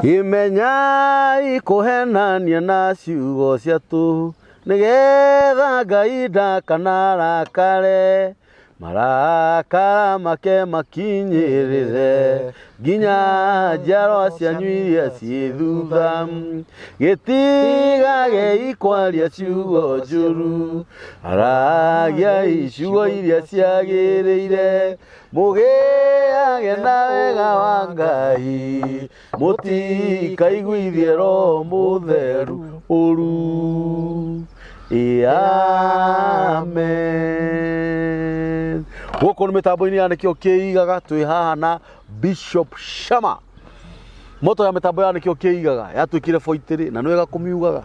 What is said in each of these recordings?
Imenyai kũhenania na ciugo cia tũhũ, nĩgetha Ngai ndakanarakare, marakara make makinyĩrĩre nginya njiarwa cianyu iria ciĩ thutha. Gĩtigagei kwaria ciugo njũru, aragiai ciugo iria ciagĩrĩire, mũgĩage na wega wa Ngai, mũtikaiguithie Roho Mũtheru ũru. Ĩ amen. Gũkũ nĩ mĩtambo-inĩ ya Nĩkĩo Kĩigaga, twĩ haha na Bishop Shama. Moto ya mĩtambo ya Nĩkĩo Kĩigaga yatuĩkire boitĩrĩ na nĩ wega kũmiugaga.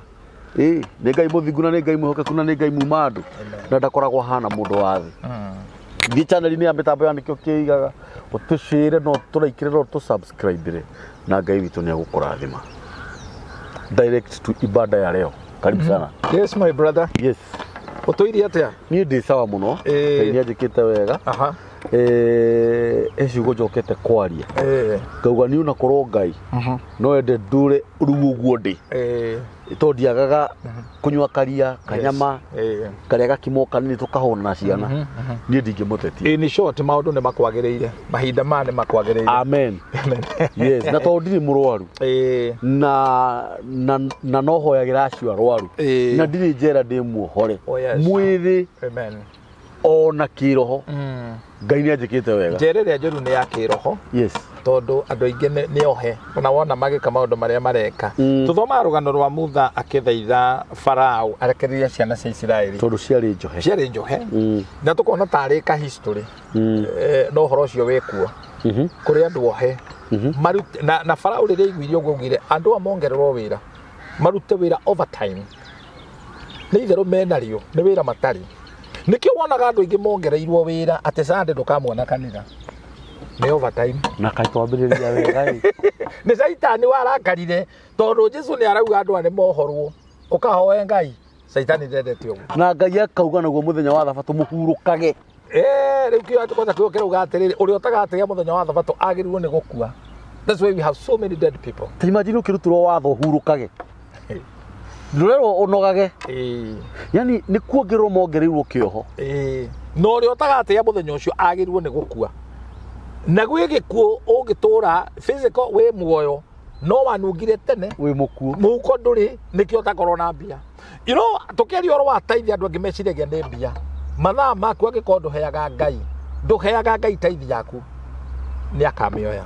Ĩ nĩ Ngai mũthingu na nĩ Ngai mwĩhokeku na nĩ Ngai muma andũ na ndakoragwo ahana mũndũ wa thĩ. Thiĩ channel-inĩ ya mĩtambo ya Nĩkĩo Kĩigaga ũtũcĩre no tũraikĩre no tũ-subscribe-ire na Ngai witũ nĩ egũkũrathima. Direct to ibada ya leo. Karibu sana. Yes, my brother. Yes. Ũtũirie atĩa? Niĩ ndĩ sawa mũno. Ngai nĩ anjĩkĩte wega. He ciugo njokete kwaria. Ngauga niĩ ona korwo Ngai no ende ndũre rĩu ũguo ndĩ. Tondũ ndiagaga kũnyua karia, kanyama, karĩa gakimo kanini tũkahũna na ciana. Niĩ ndingĩmũtetia. In short, maũndũ nĩ makwagĩrĩire. Mahinda maya nĩ makwagĩrĩire. Amen. Yes, na tondũ ndirĩ mũrwaru. Na no hoyagĩra acio arwaru. Na ndirĩ njera ndĩ muohore. Oh, yes. Mwĩrĩ Amen. ona kĩroho. Ngai nĩ anjĩkĩte wega. Njera ĩrĩa njũru nĩ ya kĩroho. Yes. Tondũ andũ aingĩ nĩ ohe ona wona magĩka maũndũ marĩa mareka. Tũthomaga rũgano rwa Mutha akĩthaitha Farao arekererie ciana cia Isiraeli. Tondũ ciarĩ njohe. Ciarĩ njohe. Na tũkona tarĩ ka history. No ũhoro ũcio wĩ kuo. Kũrĩ andũ ohe. Marute, na Farao rĩrĩa aiguire ũguo augire andũ aya mongererwo wĩra. Marute wĩra overtime. Nĩ itherũ menarĩo, nĩ wĩra matarĩ. Nĩkĩo wonaga andũ aingĩ mongereirwo wĩra atĩ Sunday ndũkamuona kanitha. Nĩ overtime. Na kaĩ twambĩrĩria wega ĩ. Nĩ caitani warakarire tondũ Jesu nĩ arauga andũ aya nĩ mohorwo. Ũkahoe Ngai. Caitani ndendete ũguo. Na Ngai akauga naguo mũthenya wa thabatũ mũhurũkage. Rĩu kĩo kwanza kĩo kĩrauga atĩrĩrĩ, ũrĩa ũtagatĩĩa mũthenya wa thabatũ agĩrĩirwo nĩ gũkua. That's why we have so many dead people. Ta imagine ũkĩrutĩrwo watho ũhurũkage. Ndũrerwo ũnogage. Yani nĩ kuongererwo mongereirwo kĩoho. Na ũrĩa ũtagatĩĩa mũthenya ũcio agĩrĩirwo nĩ gũkua. Na gwĩ gĩkuũ ũngĩtũra physical wĩ muoyo no wanungire tene wĩ mũkuũ. Mũhuko ndũrĩ nĩkĩo ũtakorwo na mbia. You know, tũkĩaria ũhoro wa tithe andũ angĩ meciragia nĩ mbia. Mathaa maku angĩkorwo ndũheaga Ngai, ndũheaga Ngai tithe yaku, nĩ akamĩoya.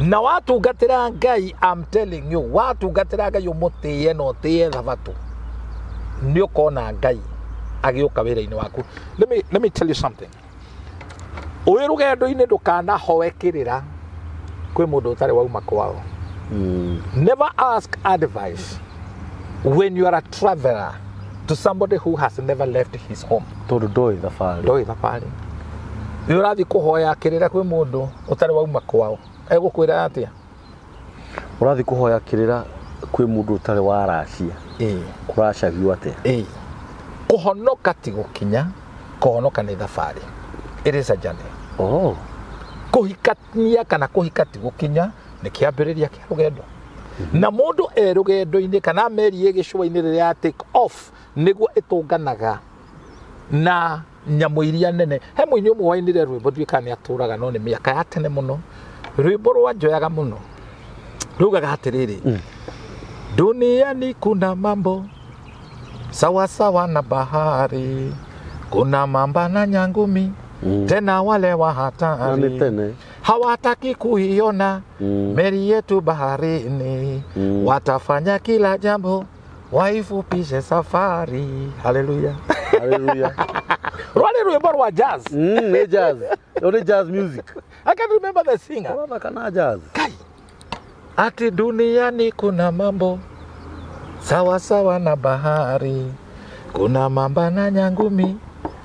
Na watungatĩra Ngai, I'm telling you, watungatĩra Ngai ũmũtĩe na ũtĩe thabatũ, nĩ ũkona Ngai agĩũka wĩra-inĩ waku. Let me tell you something. Wĩ rũgendo-inĩ ndũkanahoe kĩrĩra kwĩ mũndũ ũtarĩ wauma kwao. Never ask advice when you are a traveler to somebody who has never left his home. Tondũ ndoĩ thabarĩ. Ndoĩ thabarĩ. Nĩ ũrathiĩ kũhoya kĩrĩra kwĩ mũndũ ũtarĩ wauma kwao. Egũkwĩra atĩa? Ũrathiĩ kũhoya kĩrĩra kwĩ mũndũ ũtarĩ waracia. Kũracagio atĩa? Kũhonoka ti gũkinya, kũhonoka nĩ thabarĩ. It is a journey. Kũhikania kana kũhika ti gũkinya, nĩ kĩambĩrĩria kĩa rũgendo. Na mũndũ e rũgendo-inĩ kana meri ĩ gĩcũa-inĩ rĩrĩa ya take off nĩguo ĩtũnganaga na nyamũ iria nene. He mũini ũmwe wainire rwĩmbo ndiũĩ kana nĩ atũraga no nĩ mĩaka ya tene mũno. Rwĩmbo rwanjoyaga mũno. Rugaga atĩrĩrĩ, duniani kuna mambo sawa sawa na bahari, kuna mamba na nyangumi, tena wale wa Na hatari nĩ tene. hawataki kuiona meli yetu baharini, watafanya kila jambo waifupishe safari. Haleluya. Haleluya. Rwari rwĩmbo rwa jazz. Nĩ jazz. Ĩyo nĩ jazz music. I can remember the singer. Ũrathaka na jazz. Kai. Ati duniani kuna mambo sawa sawa na bahari, kuna mamba na nyangumi,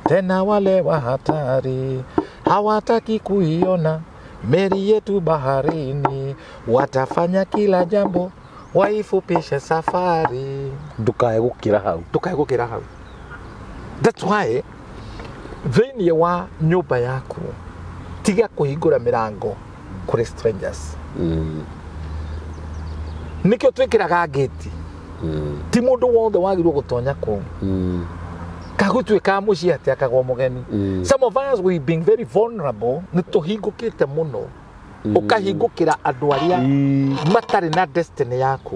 tena wale wa hatari hawataki kuiona meli yetu baharini, watafanya kila jambo waifupishe safari. Ndukae gũkĩra hau. Ndukae gũkĩra hau. That's why thĩinĩ wa nyũmba yaku tiga kũhingũra mĩrango kũrĩ strangers. Nĩkĩo twĩkĩraga ngĩti. Ti mũndũ wothe wagĩrĩirwo gũtonya kũu. Kagũtuĩka mũciĩ atĩ akagwo mũgeni. Some of us, we being very vulnerable, nĩ tũhingũkĩte mũno. Ũkahingũkĩra andũ arĩa matarĩ na destiny yaku.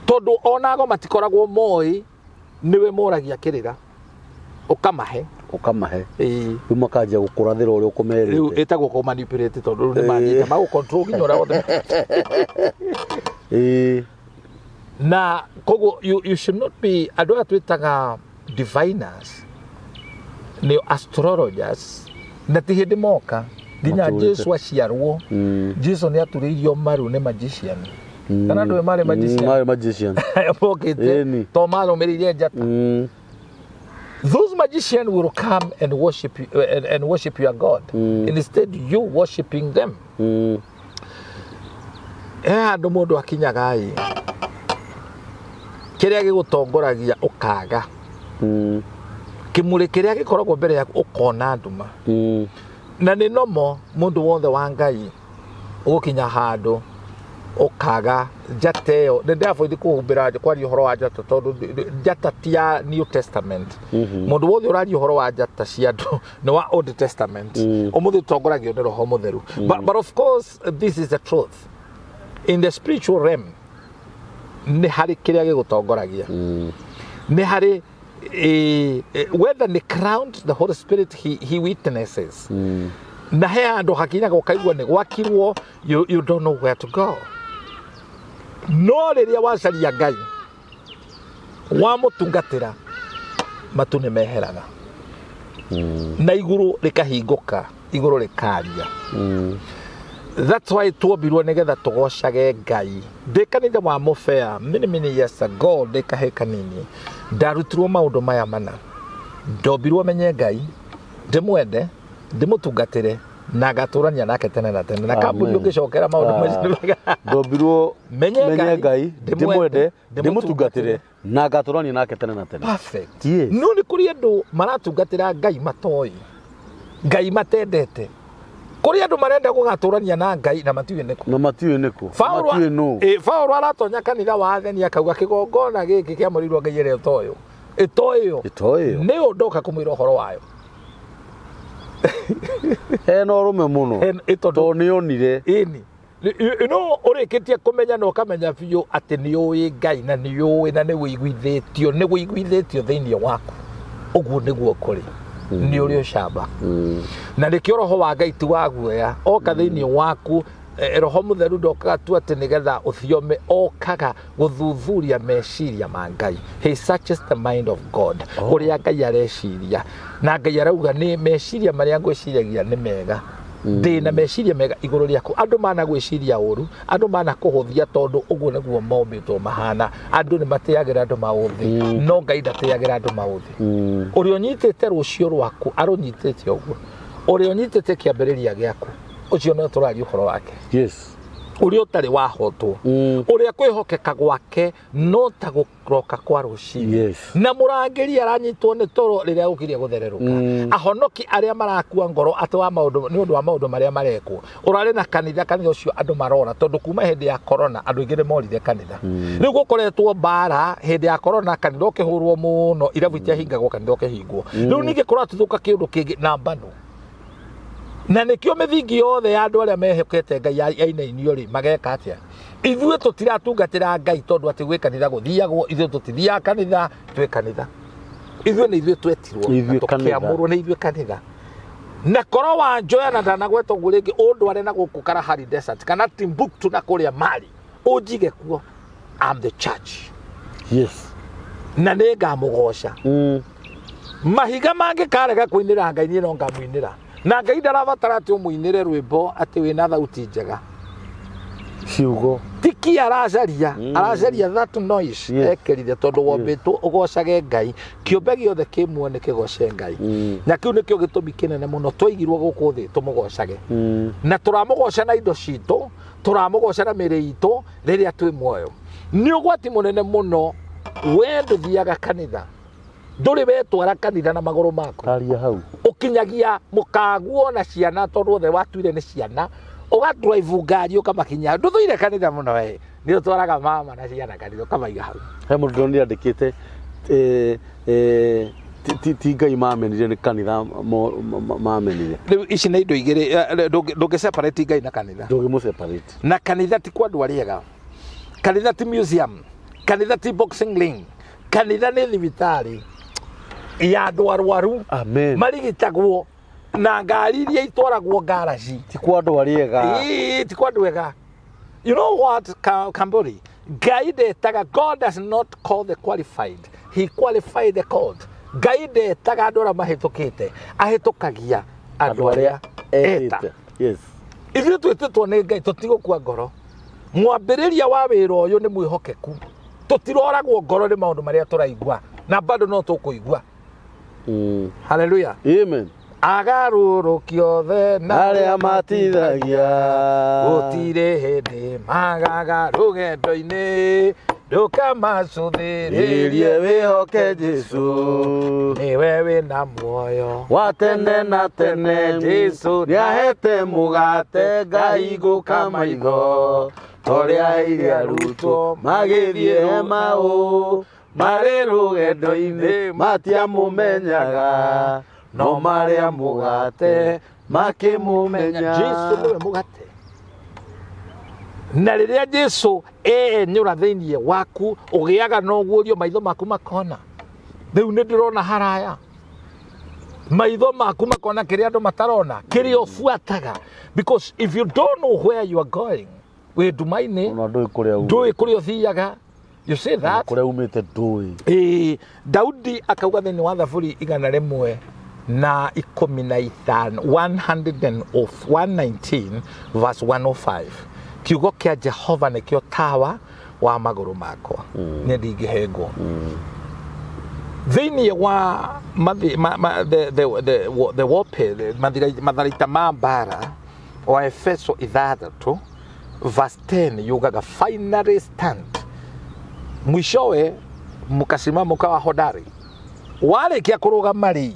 Tondũ onago matikoragwo moĩ nĩwe moragia kĩrĩra. Ũkamahe. Ũkamahe. Ĩĩ. Rĩu makanjia gũkũrathĩra ũrĩa Rĩu ũkũmerĩte. ĩtagwo kũ manipulate tondũ rĩu nĩ manyita magũ control nginya ũrĩa wothe. Na koguo you should not be, andũ aya twĩtaga diviners nĩo astrologers, na ti hĩndĩ moka nginya Matũrĩte. Jesu aciarwo. Jesu nĩ aturĩirio maru nĩ magician. Kana ndũĩ marĩ magician? Marĩ magician. Aya mokĩte Ĩni. to marũmĩrĩire njata. Those magicians will come and worship you, and worship your God instead you worshiping them. He handũ mũndũ akinyaga ĩ kĩrĩa gĩgũtongoragia ũkaga kĩmũrĩ kĩrĩa gĩkoragwo mbere yaku ũkona nduma. Na nĩ nomo mũndũ wothe wa Ngai ũgũkinya handũ ũkaga njata ĩyo. Nĩ ndĩraboithi kũhumbĩra kwaria ũhoro wa njata tondũ njata ti ya New Testament. Mũndũ wothe ũraria ũhoro wa njata cia andũ nĩ wa Old Testament. Ũmũthĩ tũtongoragio nĩ Roho Mũtheru. But of course this is the truth in the spiritual realm. Nĩ harĩ kĩrĩa gĩgũtongoragia. Nĩ harĩ whether nĩ crowned the Holy Spirit, he witnesses. Na he handũ hakinyaga ũkaigua nĩ gwakirwo, you don't know where to go. No rĩrĩa wacaria Ngai, wamũtungatĩra, matu nĩ meheraga na igũrũ rĩkahingũka, igũrũ rĩkaria. That's why tuombirwo nĩgetha tũgocage Ngai. Ndĩ kanitha wa Mũbea many many years ago, ndĩ kahĩ kanini, ndarutirwo maũndũ maya mana. Ndombirwo menye Ngai, ndĩmwende, ndĩmũtungatĩre na ngatũrania nake tene na tene. Na kambuni Amen. ũngĩcokera maũndũ macio. Ndombirwo menye menye Ngai, Ngai, ndĩmwende, ndĩmũtungatĩre na ngatũrania nake tene na tene. Perfect. Yes. No nĩ kũrĩ andũ maratungatĩra Ngai matoĩ Ngai, matendete. Kũrĩ andũ marenda gũgatũrania na Ngai na matiũĩ nĩkũ. Na matiũĩ nĩkũ. Paulo Matiũĩ nũ. Paulo aratonya kanitha wa Atheni akauga kĩgongona gĩkĩ kĩamũrĩirwo Ngai ĩrĩa ĩtoyũ ĩtoĩyo Ĩtoĩyo. nĩyo ndoka kũmwĩra ũhoro wayo. Ena ũrũme mũno. Ĩ tondũ Tondũ nĩ onire. Ĩni no ũrĩkĩtie kũmenya na ũkamenya biũ atĩ nĩ ũĩ Ngai na nĩ ũĩ na nĩ wĩiguithĩtio, nĩ wĩiguithĩtio thĩinĩ waku ũguo nĩguo kũrĩ, nĩ ũrĩ ũcamba. Na nĩkĩo roho wa Ngai ti wa guoya oka thĩinĩ waku. Roho Mũtheru ndokaga tu atĩ nĩgetha ũthiome, okaga gũthuthuria meciria ma Ngai. He searches the mind of God. Ũrĩa Ngai areciria, na Ngai arauga nĩ meciria marĩa ngwĩciragia nĩ mega, ndĩ na meciria mega igũrũ rĩaku. Andũ mana gwĩciria ũru, andũ mana kũhũthia, tondũ ũguo nĩguo mombĩtwo mahana. Andũ nĩ matĩagĩra andũ maũthĩ, no Ngai ndatĩagĩra andũ maũthĩ. Ũrĩa ũnyitĩte rũciũ rwaku arũnyitĩte ũguo, ũrĩa ũnyitĩte kĩambĩrĩria gĩaku, ũcio no tũraria ũhoro wake. Ũrĩa ũtarĩ wahotwo, ũrĩa kwĩhokeka gwake no ta gũroka kwa rũcinĩ. Na mũrangĩri aranyitwo nĩ toro rĩrĩa gũkirie gũthererũka. Ahonoki arĩa marakua ngoro atĩ wa maũndũ, nĩ ũndũ wa maũndũ marĩa marekwo. Ũrarĩ na kanitha, kanitha ũcio andũ marora tondũ kuma hĩndĩ ya corona andũ aingĩ nĩ morire kanitha. Rĩu gũkoretwo mbara hĩndĩ ya corona, kanitha ũkĩhũrwo mũno, irabu itiahingagwo, kanitha ũkĩhingwo. Rĩu ningĩ kũratuthũka kĩũndũ kĩngĩ na mbano, na nĩkĩo mĩthingi yothe ya andũ arĩa mehokete Ngai yainainio rĩ, mageka atĩa? Ithuĩ tũtiratungatĩra Ngai tondũ atĩ gwĩ kanitha gũthiagwo. Ithuĩ tũtithiaga kanitha, twĩ kanitha. Ithuĩ nĩ ithuĩ twetirwo na Ithuĩ kanitha. tũkĩamũrwo, nĩ ithuĩ kanitha. Na korwo wanjoya na ndanagweta ũguo rĩngĩ, ũndware na gũkũ Kalahari Desert kana Timbuktu na kũrĩa Mali, ũnjige kuo, I'm the church. Na nĩ ngamũgoca. Mahiga mangĩkarega kũinĩra Ngai, niĩ no ngamũinĩra. Na Ngai ndarabatara atĩ ũmũinĩre rwĩmbo atĩ wĩna thauti njega. Ciugo. Tiki aracaria, aracaria that noise. Ekerire tondũ wombĩtwo ũgocage Ngai. Kĩũmbe gĩothe kĩ muoyo nĩ kĩgoce Ngai. Na kĩu nĩkĩo gĩtũmi kĩnene mũno twaigirwo gũkũ thĩ tũmũgocage. Na tũramũgoca na indo citũ, tũramũgoca na mĩrĩ itũ rĩrĩa twĩ muoyo. Nĩ ũgwati mũnene mũno we ndũthiaga kanitha, ndũrĩ wetwara kanitha na magũrũ maku. Aria hau. Ũkinyagia mũkaguo na ciana tondũ othe watuire nĩ ciana. Ũga drive ngari ũkamakinyia. Ndũthũire kanitha mũno we, nĩ ũtwaraga mama na ciana kanitha ũkamaiga hau. He mũndũ ndonire andĩkĩte ti Ngai mamenire, nĩ kanitha mamenire. Rĩu ici nĩ indo igĩrĩ, ndũngĩ separate Ngai na kanitha. Ndũngĩmũ separate. Na kanitha ti kwa andũ arĩa ega, kanitha ti museum, kanitha ti boxing ring, kanitha nĩ thibitarĩ ya andũ arwaru. Amen. Marigitagwo na ngari iria itwaragwo ngaraci. Ti kwa andũ arĩa ega. Ĩĩ, ti kwa andũ ega. You know what, Kamburi, Ngai ndetaga, God does not call the qualified, he qualified the called. Ngai ndetaga andũ arĩa mahĩtũkĩte, ahĩtũkagia andũ arĩa eta. Etĩte. Yes. Ithuĩ twĩtĩtwo nĩ Ngai, tũtigũkua ngoro. Mwambĩrĩria wa wĩra ũyũ nĩ mwĩhokeku. Tũtiroragwo ngoro nĩ maũndũ marĩa tũraigua, na bado no tũkũigua. Haleluya. Amen. Agarũrũki othe na arĩa matithagia. Gũtirĩ hĩndĩ magaga rũgendo-inĩ, ndũkamacũthĩrĩrie. Rĩrie wĩhoke Jesu. Nĩwe wĩna muoyo wa tene na tene. Jesu nĩahete mũgate ngahingũka maitho, torĩa aheire arutwo magĩthiĩ Emau marĩ rũgendo-inĩ, matiamũmenyaga, no marĩa mũgate makĩmũmenya. Jesu nĩwe mũgate, na rĩrĩa Jesu enyũra thĩinĩ waku, ũgĩaga na ũguũrio, maitho maku makona. Rĩu nĩ ndĩrona haraya, maitho maku makona kĩrĩa andũ matarona, kĩrĩa ũbuataga, because if you don't know where you are going, wĩ nduma-inĩ. Ona ndũĩ kũrĩa umĩte. Ndũĩ kũrĩa ũthiaga, you see that? Kũrĩa umĩte ndũĩ. Ĩĩ, Daudi akauga thĩinĩ wa Thaburi 115, 119 verse 105, kiugo kĩa Jehova nĩkĩo tawa wa magũrũ makwa, nĩ ndingĩhĩngwo. Thĩinĩ wa mathi, ma, ma, the warfare, matharaita ma mbara wa Efeso 6 verse 10 yugaga, "Finally stand, mwishowe mkasimama mkawa hodari." Warĩkia kũrũgama rĩ,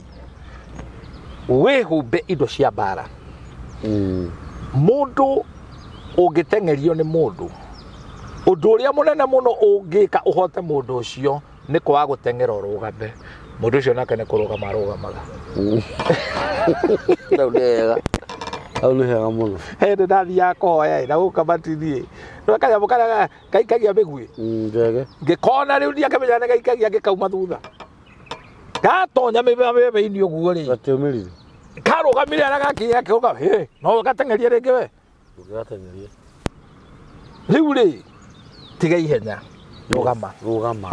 wĩhumbe indo cia mbara. Mũndũ ũngĩteng'erio nĩ mũndũ, ũndũ ũrĩa mũnene mũno ũngĩka ũhote mũndũ ũcio nĩ kwaga gũteng'era, ũrũgame. Mũndũ ũcio nake nĩ kũrũgama arũgamaga. Hau nĩ hega, hau nĩ hega mũno. Hĩndĩ ndathiaga kũhoya ĩ, na gũka matithiĩ no kanyamũ karĩa gaikagia mĩguĩ. Njege. Ngĩkona rĩu ndiakĩmenya nĩ gaikagia, ngĩkauma thutha gatonya mĩbebe-inĩ ũguo rĩ. Gatiumĩrire. Karũgamire arĩa gakinya kĩũga hĩ, no gateng'erie rĩngĩ we. Ndũngĩgateng'eria. Rĩu rĩ, tiga ihenya, rũgama. Rũgama,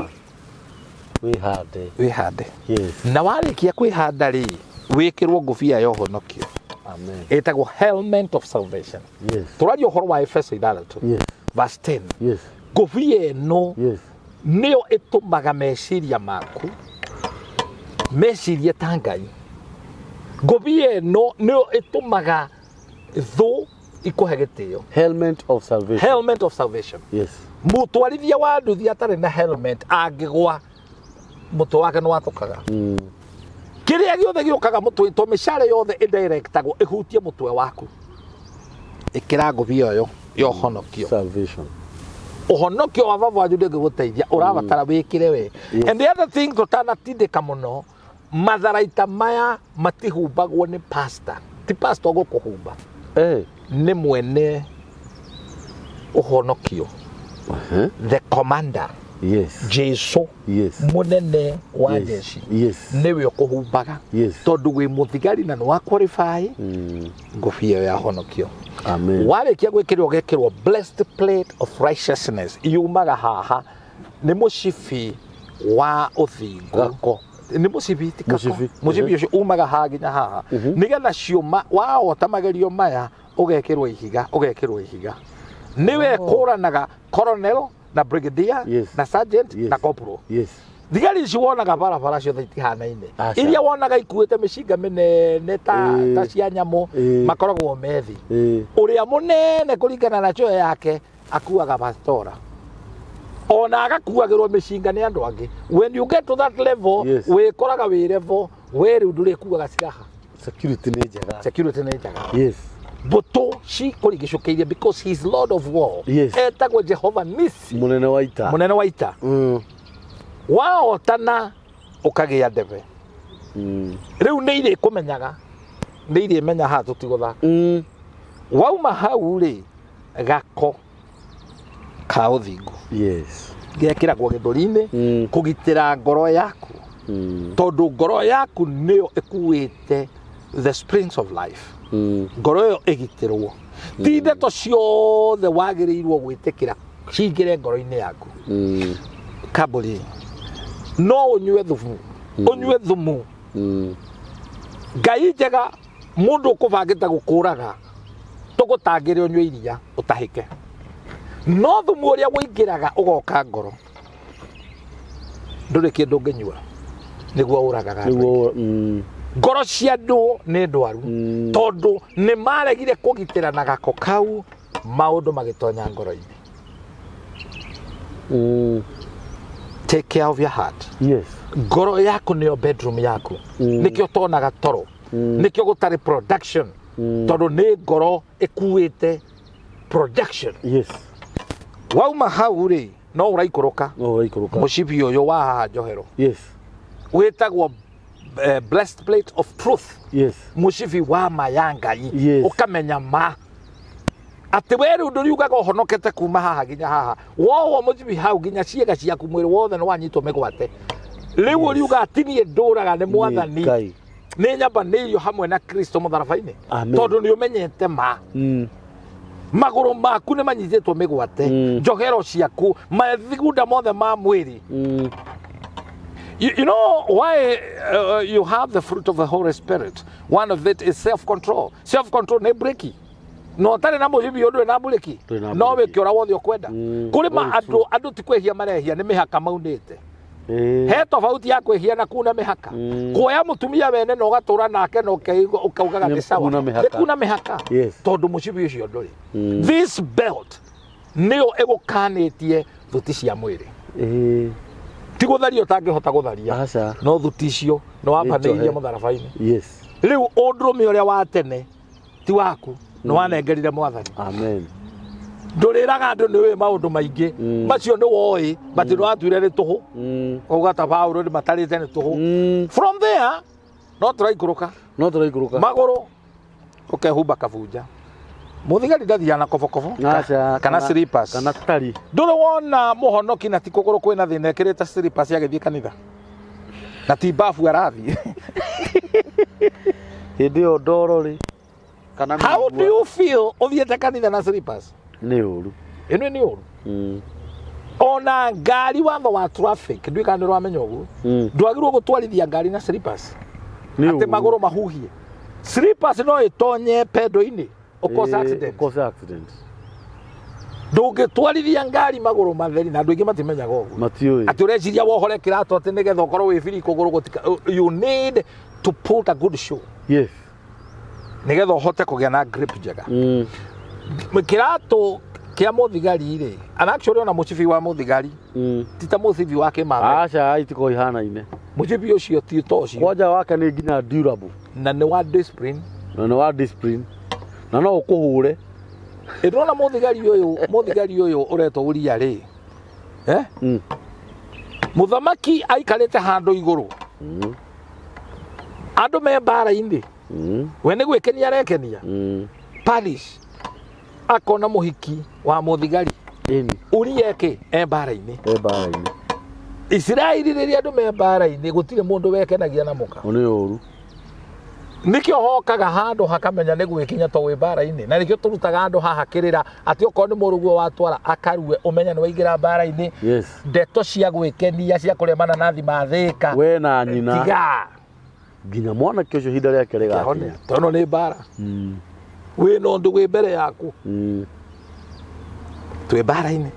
wĩhande. Wĩhande. Yes. Na warĩkia kwĩhanda rĩ, wĩkĩrwo ngũbia ya ũhonokio. Amen. Ĩtagwo helmet of salvation. Tũraria ũhoro wa Efeso 6 verse 10. Ngũbia ĩno nĩyo ĩtũmaga meciria maku mecirie ta Ngai. Ngũbia ĩno nĩyo ĩtũmaga thũ ikũhe gĩtĩo. Helmet of salvation. Helmet of salvation. Mũtwarithia wa nduthi atarĩ na helmet angĩgwa, mũtwe wake nĩ watũkaga. Kĩrĩa gĩothe gĩũkaga mũtwe, to mĩcare yothe ĩdirectagwo ĩhutie mũtwe waku. Ĩkĩra ngũbia ũyũ ya ũhonokio. Salvation. Ũhonokio wa baba wanyu ndũngĩgũteithia, ũrabatara wĩkĩre we. And the other thing, tũtanatindĩka mũno, matharaita maya matihumbagwo nĩ pastor, ti pastor ũgũkũhumba. Nĩ mwene ũhonokio, the commander. Jesu, mũnene wa jeshi, nĩwe ũkũhumbaga, tondũ wĩ mũthigari na nĩ wa qualify ngũbia ĩyo ya honokio. Amen. Warĩkia gwĩkĩrwo, ũgekĩrwo blessed plate of righteousness. Yumaga haha, nĩ mũcibi wa ũthingu. Gako. Nĩ mũcibi, ti gako. Mũcibi. Mũcibi ũcio umaga haha nginya haha, nĩgetha ciũma waota magerio maya, ũgekĩrwo ihiga, ũgekĩrwo ihiga. Nĩwe kũranaga colonel na brigadier na sergeant na corporal. Thigari ici wonaga barabara ciothe itihanaine. Aca. Iria wonaga ikuĩte mĩcinga mĩnene ta, ta cia nyamũ, makoragwo methi. Ũrĩa mũnene kũringana na cheo yake akuaga bastora, ona agakuagĩrwo mĩcinga nĩ andũ angĩ. When you get to that level, wĩkoraga wĩ level we rĩu ndũrĩkuaga silaha. Security nĩ njega. Security nĩ njega. Mbũtũ cikũrigicũkĩirie because he is Lord of war. Etagwo Jehova Nisi, Mũnene wa ita. Mũnene wa ita. Wahotana ũkagĩa ndebe. Rĩu nĩ irĩkũmenyaga, nĩ irĩmenya haha tũtigũthaka. Wauma hau rĩ, gako ka ũthingu gekĩragwo gĩthũri-inĩ kũgitĩra ngoro yaku, tondũ ngoro yaku nĩyo ĩkuĩte the springs of life. Ngoro ĩyo ĩgitĩrwo, ti ndeto ciothe wagĩrĩirwo gwĩtĩkĩra cingĩre ngoro-inĩ yaku. Kambũri no ũnyue thumu, ũnyue thumu. Ngai njega, mũndũ ũkũbangĩte gũkũraga tũgũtangĩre ũnyue iria ũtahĩke, no thumu ũrĩa ũingĩraga ũgoka ngoro ndũrĩ kĩndũ ũngĩnyua nĩguo ũragaga andũ aingĩ. Nĩguo. Ngoro cia andũ nĩ ndwaru, tondũ nĩ maregire kũgitĩra na gako kau, maũndũ magĩtonya ngoro-inĩ. Take care of your heart. Ngoro yaku nĩyo bedroom yaku. Nĩkĩo tonaga toro, nĩkĩo gũtarĩ production, tondũ nĩ ngoro ĩkuĩte production. Wauma hau rĩ, no ũraikũrũka. No ũraikũrũka. Mũcibi ũyũ wa haha njohero wĩtagwo blessed plate of truth. Mũcibi wa ma ya Ngai. Ũkamenya ma atĩ we rĩu ndũriugaga ũhonokete kuma haha nginya haha, wohwo mũcibi hau nginya ciĩga ciaku, mwĩrĩ wothe nĩ wanyitwo mĩgwate. Rĩu ũriuga ati niĩ ndũraga nĩ Mwathani. Ngai. Nĩ nyambanĩirio hamwe na Kristo mũtharaba-inĩ. Amen. Tondũ nĩ ũmenyete ma. Magũrũ maku nĩ manyitĩtwo mĩgwate. Njohero ciaku, mathigunda mothe ma mwĩrĩ. You know why you have the fruit of the Holy Spirit? One of it is self-control. Self-control nĩ breki. No ũtarĩ na mũcibi ũndũ na mburĩki. Ndũrĩ na No mburĩki. wĩke ũrĩa wothe ũkwenda. Kũrĩ ma Very andũ true. andũ ti kwĩhia marehia, nĩ mĩhaka maunĩte. He tofauti ya kwĩhia na kuna mĩhaka. Kuoya mũtumia wene na ũgatũra nake na ũkaugaga Nĩ nĩ sawa. kuna mĩhaka. Nĩ kuna mĩhaka. Tondũ mũcibi ũcio ndũrĩ. This belt nĩyo ĩgũkanĩtie thuti cia mwĩrĩ. Ti gũtharia ũtangĩhota gũtharia. Aca. No thuti icio nĩ wambanĩirie Nĩ njohe. mũtharaba-inĩ. Rĩu ũndũrũme ũrĩa wa tene ti waku, nĩ wanengerire Mwathani. Amen. Ndũrĩraga andũ nĩ ũĩ maũndũ maingĩ. Macio nĩ woĩ, but nĩ watuire nĩ tũhũ. Ũgauga ta Paũlũ nĩ matarĩte nĩ tũhũ. From there no tũraikũrũka. No tũraikũrũka. Magũrũ ũkehumba kabunja. Mũthigari ndathiaga na kobokobo Aca, kana slippers. Kana tari. Ndũrĩ wona mũhonoki na ti kũgũrũ kwĩna thĩna ekĩrĩte slippers agĩthiĩ kanitha na ti babu arathiĩ. Hĩndĩ ĩyo ndoro rĩ, kana How do mĩigua. you feel ũthiĩte kanitha na slippers? Nĩ ũru. Ĩno nĩ ũru. Ona ngari, watho wa traffic, ndiũĩ kana nĩ ũramenya ũguo, ndwagĩrĩirwo gũtwarithia ngari na slippers. Nĩ Atĩ ũru. magũrũ mahuhie. Slippers no ĩtonye pendo-inĩ ũcause accident. Ũcause accident. Ndũngĩtwarithia ngari magũrũ matheri, na andũ aingĩ matimenyaga ũguo. Matiũĩ. Atĩ ũreciria wohore kĩratũ atĩ nĩgetha ũkorwo wĩ biri kũgũrũ gũtika. You need to put a good shoe. Nĩgetha ũhote kũgĩa na grip njega. Kĩratũ kĩa mũthigari rĩ, and actually ona mũcibi wa mũthigari ti ta mũcibi wa kĩmathai. Aca, itikoragwo ihanaine. Mũcibi ũcio ti ta ũcio. Kwanja wake nĩ nginya durable. Na nĩ wa discipline. Na nĩ wa discipline. Na no ũkũhũre. Ĩndĩrona mũthigari ũyũ, mũthigari ũyũ ũretwo Uria rĩ, eh? Mũthamaki aikarĩte handũ igũrũ. Andũ me mbara-inĩ. We nĩ gwĩkenia arekenia. Parish akona mũhiki wa mũthigari. Uria eke e mbara-inĩ. E mbara-inĩ. Isiraeli rĩrĩa andũ me mbara-inĩ gũtirĩ mũndũ wekenagia na mũka. Nĩ ũru. Nĩkĩo hokaga handũ hakamenya nĩ gwĩkinya to wĩ mbara-inĩ, na nĩkĩo tũrutaga andũ haha kĩrĩra atĩ okorwo nĩ mũrũguo watwara akarue ũmenye nĩ waingĩra mbara-inĩ. Ndeto cia gwĩkenia cia kũrĩa mananathi mathĩka. We na nyina. Tiga. Nginya mwanake ũcio ihinda rĩake rĩgakinya. Tondũ nĩ mbara. Wĩna ũndũ wĩ mbere yaku. Twĩ mbara-inĩ.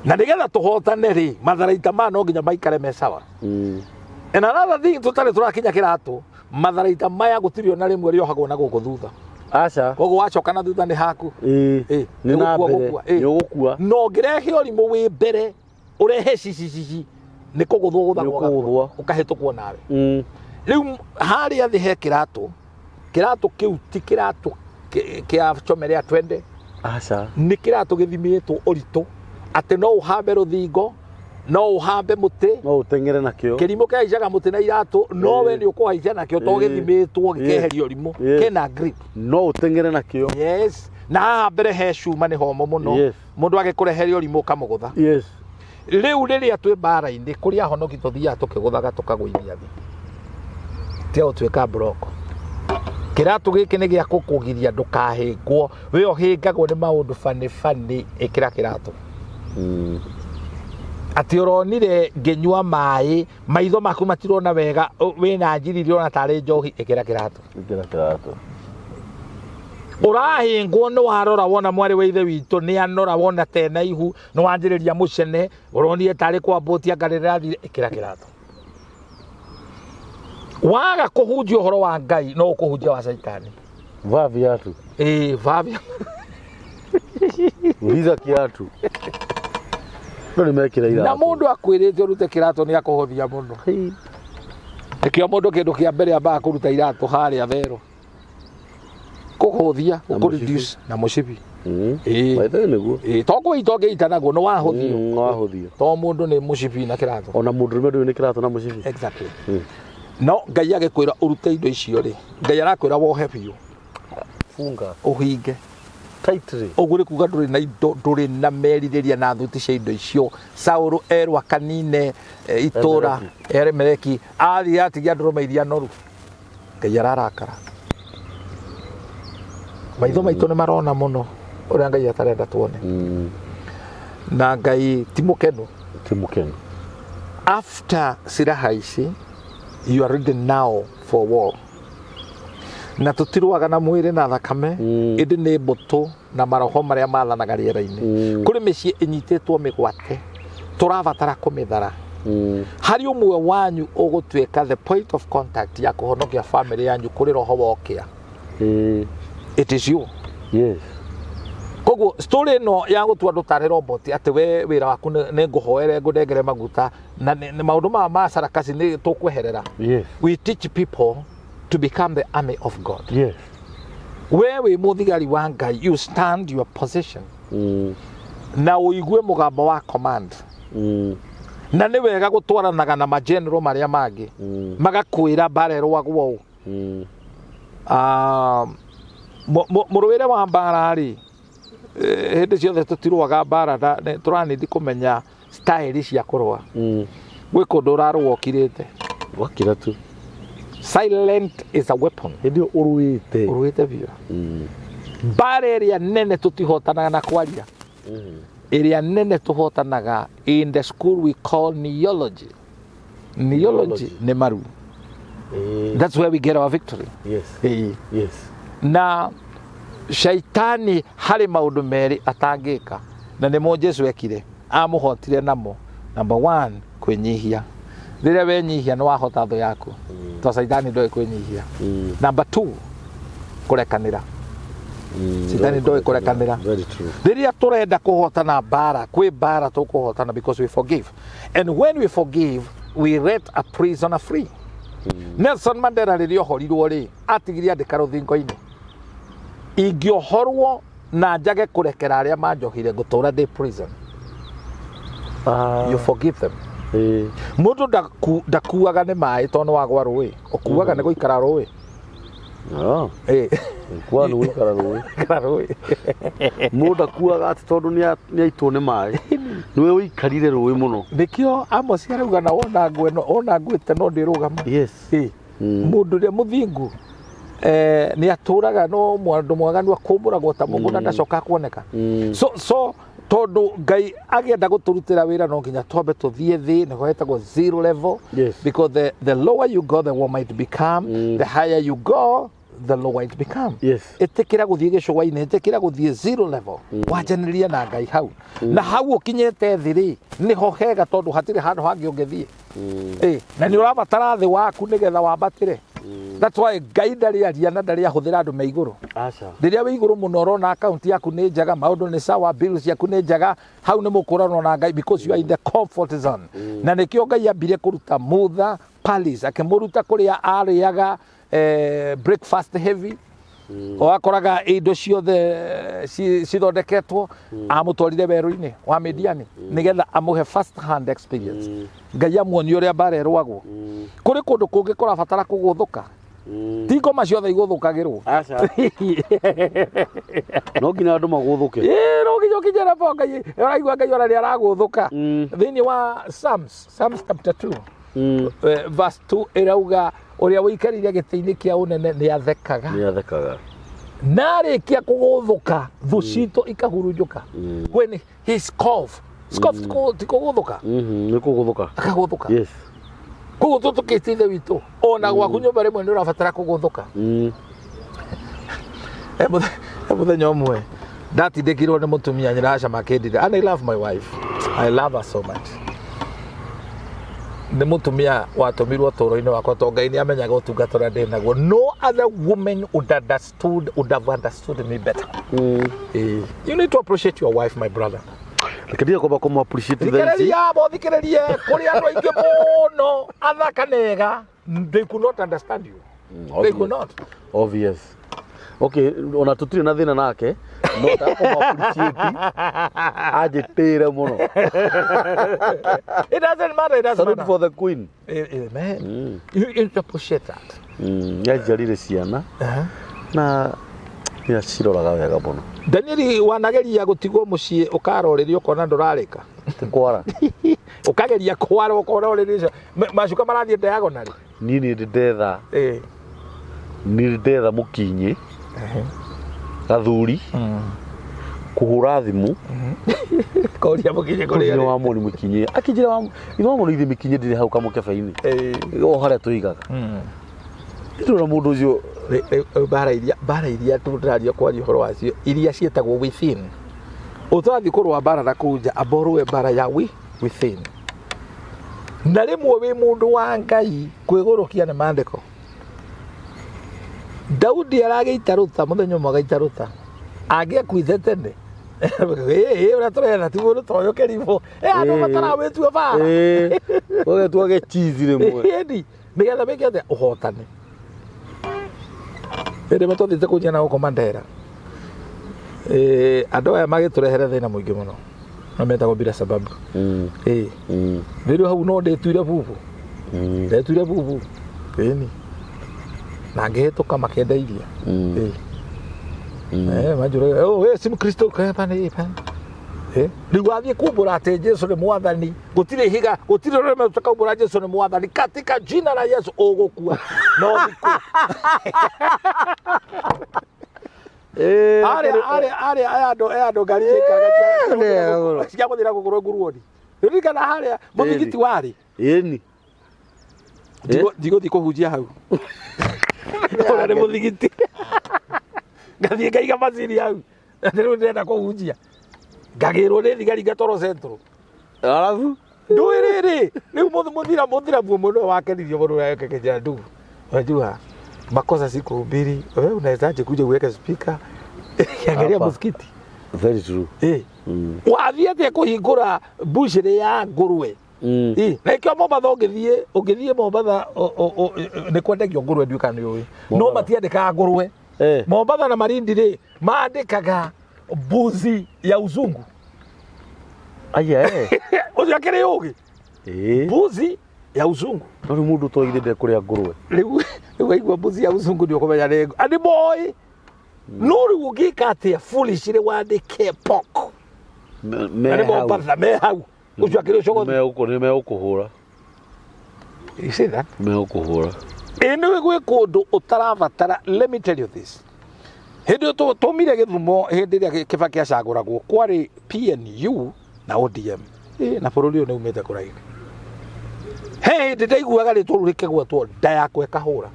Na nĩgetha tũhotane rĩ, matharaita maya no nginya maikare me sawa. And another thing, tũtarĩ tũrakinya kĩratũ, matharaita maya gũtirĩ ona rĩmwe rĩohagwo na gũkũ thutha. Aca. Koguo wacoka na thutha nĩ haku. Nĩ na Nĩ gũkua, mbere. gũkua. Nĩ ũgũkua. Na ũngĩrehe ũrimũ wĩ mbere, ũrehe cicicici, nĩ kũgũthwo gũthagwo Nĩ ũkũgũthwo. ũkahĩtũkwo nawe. Rĩu harĩa thĩ he kĩratũ, kĩratũ kĩu ti kĩratũ Kĩa chomelea twende. Aca. Nĩ kĩratũ gĩthimĩtwo ũritũ atĩ no ũhambe rũthingo, no ũhambe mũtĩ. No ũteng'ere nakĩo. Kĩrimũ kĩhaicaga mũtĩ na iratũ, no we nĩ ũkũhaica nakĩo to gĩthimĩtwo gĩkeheria ũrimũ. Kĩna grip. No ũteng'ere nakĩo. Yes, na haha mbere he cuma, nĩ homo mũno. Mũndũ agĩkũreheria ũrimũ ũkamũgũtha. Rĩu rĩrĩa twĩ mbara-inĩ kũrĩ ahonoki tũthiaga tũkĩgũthaga tũkagũithia thĩ, tiga gũtuĩka mburoko. Kĩratũ gĩkĩ nĩ gĩa gũkũgiria ndũkahĩngwo. We ũhĩngagwo nĩ maũndũ bani bani, ĩkĩra kĩratũ. Atĩ ũronire ngĩnyua maĩ, maitho maku matirona wega, wĩna njiri irona tarĩ njohi, ĩkĩra kĩratũ. Ĩkĩra kĩratũ. Ũrahĩngwo nĩ warora wona mwarĩ wa ithe witũ nĩ anora, wona tena ihu, nĩ wanjĩrĩria mũcene, ũronire tarĩ kwambũtia ngarĩ rĩrathire, ĩkĩra kĩratũ. Waga kũhunjia ũhoro wa Ngai, no ũkũhunjia wa caitani. Vaa viatu. Ĩĩ, vavia. Uliza kiatu. No nĩ mekĩra iratũ. Na mũndũ akwĩrĩte ũrute kĩratũ nĩ akũhũthia mũno. Hei. Nĩkĩo mũndũ kĩndũ kĩa mbere ambaga kũruta iratũ harĩa thero, kũhũthia. Na Ũkũreduce na mũcibi. Ĩĩ. By the way, nĩguo. Ĩĩ, to kũita ũngĩita naguo nĩ wahũthio. Wahũthio. To mũndũ nĩ mũcibi na kĩratũ. Ona mũndũrũme ndũĩ nĩ kĩratũ na mũcibi. Exactly. No Ngai agĩkwĩra ũrute indo icio rĩ, Ngai arakwĩra wohe biũ. Funga. Ũhinge. Tightly. Ũguo nĩ kuga ndũrĩ na indo, ndũrĩ na merirĩria na thuti cia indo icio. Saũlũ erwo akanine itũra Elimeleki, athiĩ atigia ndũrũme iria noru, Ngai ararakara. Maitho maitũ nĩ marona mũno ũrĩa Ngai atarenda tuone. Na Ngai ti mũkenu. Ti mũkenu. After silaha ici, you are ready now for war. Na tũtirũaga na mwĩrĩ na thakame, ĩndĩ nĩ mbũtũ na maroho marĩa mathanaga rĩera-inĩ. Kũrĩ mĩciĩ ĩnyitĩtwo mĩgwate, tũrabatara kũmĩthara. Harĩ ũmwe wanyu ũgũtuĩka the point of contact ya kũhonokia family yanyu kũrĩ roho wa ũkĩa. It is you. Koguo story ĩno ya gũtua andũ tarĩ robot, atĩ we wĩra waku nĩ ngũhoere, ngũnengere maguta na nĩ maũndũ maya ma sarakasi nĩ tũkweherera. We teach people to become the army of God. We wĩ mũthigari wa Ngai, you stand your position na ũigue mũgambo wa command. Na nĩ wega gũtwaranaga na mageneral marĩa mangĩ, magakwĩra mbara ĩrũagwo ũũ. Ah, mũrũĩre wa mbara rĩ, hĩndĩ ciothe tũtirũaga mbara tũranĩthi kũmenya style cia kũrũa. Gwĩ kũndũ ũrarũa ũkirĩte. Wakira tu. Silent is a weapon. Hĩndĩ ĩyo ũrũĩte. Ũrũĩte biũ. Mbara ĩrĩa nene tũtihotanaga na kwaria. Ĩrĩa nene tũhotanaga in the school we call neology. Neology nĩ maru. That's where we get our victory. Ĩĩ. Na shaitani harĩ maũndũ merĩ atangĩka, na nĩmo Jesu ekire amũhotire namo. Number one, kwĩnyihia. Rĩrĩa wenyihia nĩ wahota thũ yaku, to shaitani ndoĩ kwĩnyihia. Number two, kũrekanĩra. Shaitani ndoĩ kũrekanĩra. Very true. Rĩrĩa tũrenda kũhotana mbara, kwĩ mbara tũkũhotana because we forgive, and when we forgive, we let a prisoner free. Nelson Mandela rĩrĩa ohorirwo rĩ, atigire andĩka rũthingo-inĩ, "Ingĩohorwo na njage kũrekera arĩa manjohire, ngũtũra ndĩ prison." You forgive them. Mũndũ ndakuaga nĩ maĩ tondũ nĩ wagwa rũĩ, ũkuaga nĩ gũikara rũĩ. Kwa nĩ gũikara rũĩ. Gũikara rũĩ. Mũndũ akuaga atĩ tondũ nĩ aitwo nĩ maĩ, nĩwe ũikarire rũĩ mũno. Nĩkĩo Amos arauga na wona ngwe no wona ngwĩte no ndĩrũgama. Mũndũ ũrĩa mũthingu nĩ atũraga, no mũndũ mwaganu akũmbũragwo ta mũgũnda, ndacoka kuoneka. So tondũ Ngai agĩenda gũtũrutĩra wĩra, no nginya twambe tũthiĩ thĩ, nĩho hetagwo zero level. Because the lower you go, the warmer it become. The higher you go, the lower it become. Ĩtĩkĩra gũthiĩ gĩcũa-inĩ, ĩtĩkĩra gũthiĩ zero level, wanjanĩria na Ngai hau. Na hau ũkinyĩte thĩ rĩ, nĩho hega, tondũ hatirĩ handũ hangĩ ũngĩthiĩ. Na nĩ ũrabatara thĩ waku nĩgetha wambatĩre. That's why Ngai ndarĩ aria na ndarĩ ahũthĩra andũ me igũrũ. Aca. Rĩrĩa wĩ igũrũ mũno, ũrona akaunti yaku nĩ njega, maũndũ nĩ sawa, bills ciaku nĩ njega, hau nĩ mũkũranwo na Ngai because you are in the comfort zone. Na nĩkĩo Ngai ambire kũruta Mutha palace, akĩmũruta kũrĩa arĩaga breakfast heavy. Wakoraga indo ciothe cithondeketwo, amũtwarire werũ-inĩ wa Midiani nĩgetha amũhe first hand experience. Ngai amuonie ũrĩa mbara ĩrũagwo. Kũrĩ kũndũ kũngĩ kũrabatara kũgũthũka. Ti ngoma ciothe igũthũkagĩrwo. Aca, no nginya andũ magũthũke. Ĩĩ, no nginya ũkinye level Ngai ũraigua Ngai ona nĩ aragũthũka. Thĩinĩ wa Psalms chapter 2 verse 2 ĩrauga ũrĩa ũikarĩire gĩtĩ-inĩ kĩa ũnene nĩ athekaga. Nĩ athekaga. Na arĩkia kũgũthũka thũ citũ ikahurunjũka. When he scoff, scoff ti kũgũthũka? Nĩ kũgũthũka. Akagũthũka. Yes. Koguo tũtũkĩte ithe witũ ona gwaku nyũmba rĩmwe nĩ ũrabatara kũgũthũka. He mũthenya ũmwe ndatindĩkirwo nĩ mũtumia nyĩracama akĩndire, and I love my wife, I love her so much. Nĩ mũtumia watũmirwo ũtũũro-inĩ wakwa tondũ Ngai nĩ amenyaga ũtungata ũrĩa ndĩ naguo. No other woman would have understood me better. You need to appreciate your wife, my brother. Reke ndige kwamba kũmũ appreciate thaa ici. Thikĩrĩria bo, thikĩrĩrie, kũrĩ andũ aingĩ mũno athaka nega, they could not understand you. They could not. Obvious. Okay, ona tũtirĩ na thĩna nake, no ndakũmũ appreciate anjĩtĩre mũno. It doesn't matter, it doesn't Salute matter. for the queen. Amen. You need to appreciate that. Nĩanjiarire ciana na nĩaciroraga wega mũno. Danieli, wanageria gũtigwo mũciĩ ũkarorĩrio ũkona ndũrarĩka? Ti kwara. Ũkageria kwara ũkona ũrĩrĩ macuka marathiĩ diagonally. Niĩ nĩ ndĩ ndetha nĩ ndĩ ndetha mũkinyĩ gathuri kũhũra thimũ. Koria mũkinyĩ kũrĩa kũrĩa wa moni mũkinyĩ akĩnjĩra wa ithe wa moni ithe mĩkinyĩ ndĩrĩ hau kamũkebe-inĩ o harĩa tũigaga. Ndĩrona mũndũ ũcio. Mbara iria tũraria kwaria ũhoro wacio iria ciĩtagwo within, ũtũrathiĩ kũrũa mbara na kũu nja, amba ũrũe mbara ya within. Na rĩmwe wĩ mũndũ wa Ngai kwĩgũrũkia nĩ maandĩko. Daudi aragĩita rũta mũthenya ũmwe agaita rũta angĩakuithe tene. Ĩ ũrĩa tũretha ti mũndũ ta ũyũ kĩrimũ. Ĩ andũ matarawĩtua bara. Ũgetua gĩchizi rĩmwe. Ĩni nĩgetha wĩke atĩa? Ũhotane. Hĩndĩ ĩmwe twathiĩte kũnyia na gũkũ Mandera, andũ aya magĩtũrehere thĩna mũingĩ mũno na metagwo bila sababu. Rĩrĩ hau no ndĩtuire bubu. Ndetuire bubu ĩni na ngĩhĩtũka makĩendeirie. Manjũraga, "Oh, we si Mkristo?" Pana pana. Rĩu wathiĩ kumbũra atĩ Jesu nĩ mwathani, gũtirĩ ihiga, gũtirĩ rũrĩmĩ rũtakaumbũra Jesu nĩ mwathani katika jina la Yesu, ũgũkua no thikũ. Arĩa arĩa arĩa aya andũ aya andũ ngari ciikaraga cia gũthiĩ na gũkũ nguruoni. Ririkana harĩa mũthigiti warĩ. Ĩni. Ndigũthiĩ kũhunjia hau. Ũrĩa nĩ mũthigiti. Ngathiĩ ngaiga macini hau. Atĩ rĩu ndĩrenda kũhunjia. Ngagĩrwo nĩ thigari ngatwarwo Central. Arabu. Ndũĩ rĩrĩ, rĩu mũthira mũthira ũmwe nĩwe wakenirio mũno ũrĩa akĩnjĩra, "Ndugu, unajua makosa si kuhubiri, wewe unawezaje kuja uweke speaker angalia Hapa. msikiti?" Very true. Wathiĩ atĩa kũhingũra mbucĩrĩ ya ngũrwe? Na ikĩo Mombatha, ũngĩthiĩ Mombatha nĩ kwendagio ngũrwe, ndiũĩ kana nĩ ũĩ, no Mombatha. matiandĩkaga ngũrwe. Mombatha na Malindi rĩ, maandĩkaga mbuzi ya uzungu. Aya eh. Ũcio akĩrĩ ũgĩ. Mbuzi ya uzungu. No rĩu mũndũ toigire ndekũrĩa ngũrwe. Rĩu waigua mbuzi ya uzungu nĩ ũkũmenya nĩ andĩ moĩ, no rĩu ũngĩka atĩa foolishly wandĩke pork? Me Na nĩ hau. Mombatha me hau ũcio akĩrĩ ũcogothi. Nĩ megũkũhũra. You see that? Megũkũhũra. Ĩ nĩ gwĩ kũndũ ũtarabatara. Let me tell you this, hĩndĩ ĩyo twaumire Gĩthumo, hĩndĩ ĩrĩa Kĩbaki acagũragwo, kwarĩ PNU na ODM. Na bũrũri ũyũ nĩ umĩte kũraihu. He hĩndĩ ndaiguaga rĩtwa rĩu rĩkĩgwetwo nda yakwa ĩkahũra.